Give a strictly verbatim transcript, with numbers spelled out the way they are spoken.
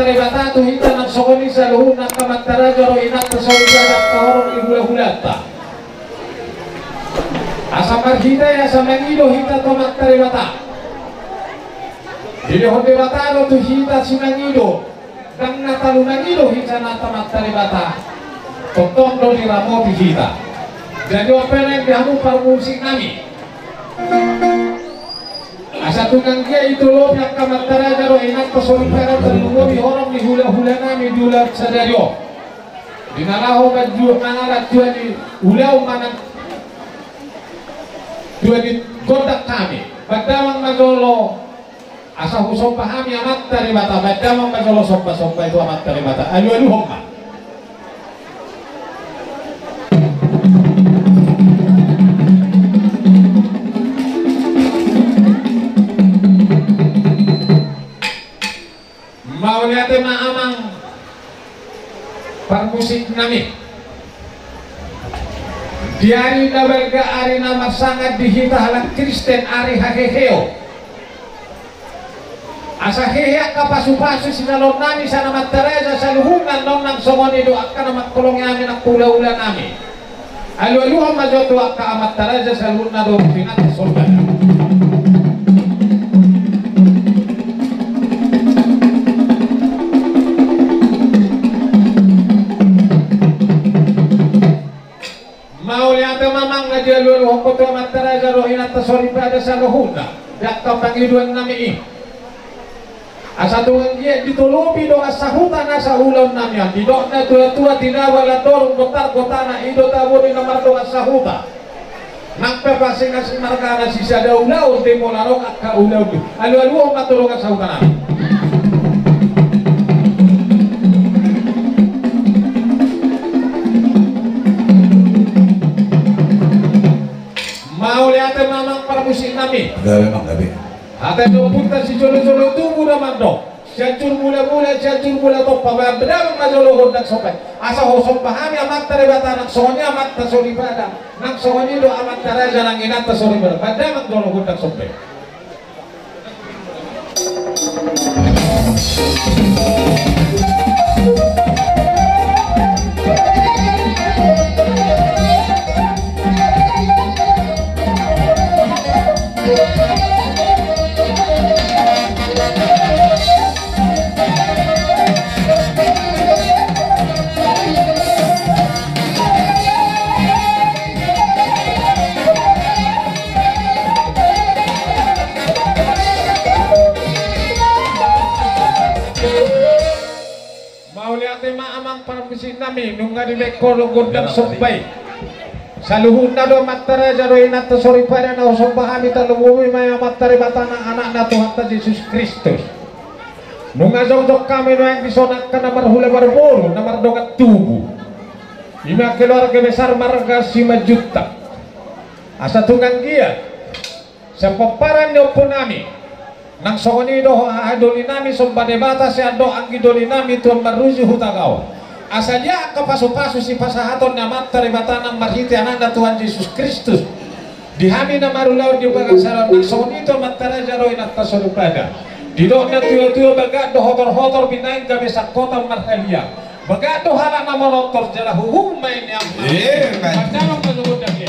Debata tu hita nang songon i saluhutna angka amanta raja dohot inanta soripada angka horong ni hulahulanta. Asa marhite i asa mangido hita tu amanta Debata. Dilehon Debata do tu hita simangido. Ndang na talu mangido hita tu amanta Debata. Tongtong do diramoti hita. Jadi on pe naeng di hamu parmusik nami. Asa tung anggiat ditolopi angka amanta raja dohot inanta soripada tarlumobi horong ni hulahula nami di ulaon sadari on. Di na laho manjua mangalap tua ni ulaon manang tua ni gondang hami. Baen damang ma jolo asa husomba hami amanta Debata, baen damang ma jolo sombasomba i tu amanta Debata. Alualuhon ma. Mauliate ma amang parmusik nami. Di ari na balga, ari na marsangap di hita halak Kristen, ari haheheon. Asa hehe angka pasupasu sijaloon nami sian amanta raja saluhutna, nang songon i do angka na mangholongi hami nang hulahula nami. Alualuhon ma jo tu angka amanta raja saluhutna dohot inanta soripada. Mauliate ma amang na dialualuhon ho tu amanta raja dohot inanta soripada saluhutna di angka pangidoan nami i. Asa tung anggiat ditolopi dongan sahuta nasa ulaon nami on. Didok natuatua, tinaba landorung, bontar gotana, i do tabo ni na mardongan sahuta. Nang pe pasingasing margana sisada ulaon, demo larong angka ulaon tu. Alualuhon ma tu dongan sahuta nami. Mauliate ma amang parmusik nami. Gabe amang, gabe. Hata ni ompunta sijolojolo tubu damang do. Sianjur Mulamula, Sianjur Mulatompa, baen damang ma jolo gondang somba i. Asa husomba hami amanta Debata nang songon i amanta soripada, nang songon i do amanta raja nang inanta soripada. Baen damang jolo gondang somba i. Mauliate ma amang parmusik nami, nunga dibaen ho gondang somba i. Saluhutna do amanta raja dohot inanta soripada na husomba hami, tarlumobi ma i amanta Debata nang anakna Tuhanta Jesus Kristus. Nunga jongjong hami nuaeng dison angka na marhula marboru, na mardongan tubu. I ma keluarga besar marga Simanjuntak. Asa tung anggiat sian pomparan ni ompu nami, nang songon i do haha doli nami somba Debata, sian do anggi doli nami Tuan Marruju Hutagaol. Asa dia angka pasupasu sipasahaton ni amanta Debata nang marhite anakna Tuhan Jesus Kristus. Di hami na marulaon di bagas sadari on, nang songon i tu amanta raja dohot inanta soripada. Didok natuatua, bagak do hotorhotor binaen gabe sangkotan marhaliang. Bagak do halak na manortor jala huhut ma i nian. Eh, baen damang ma jolo gondang i.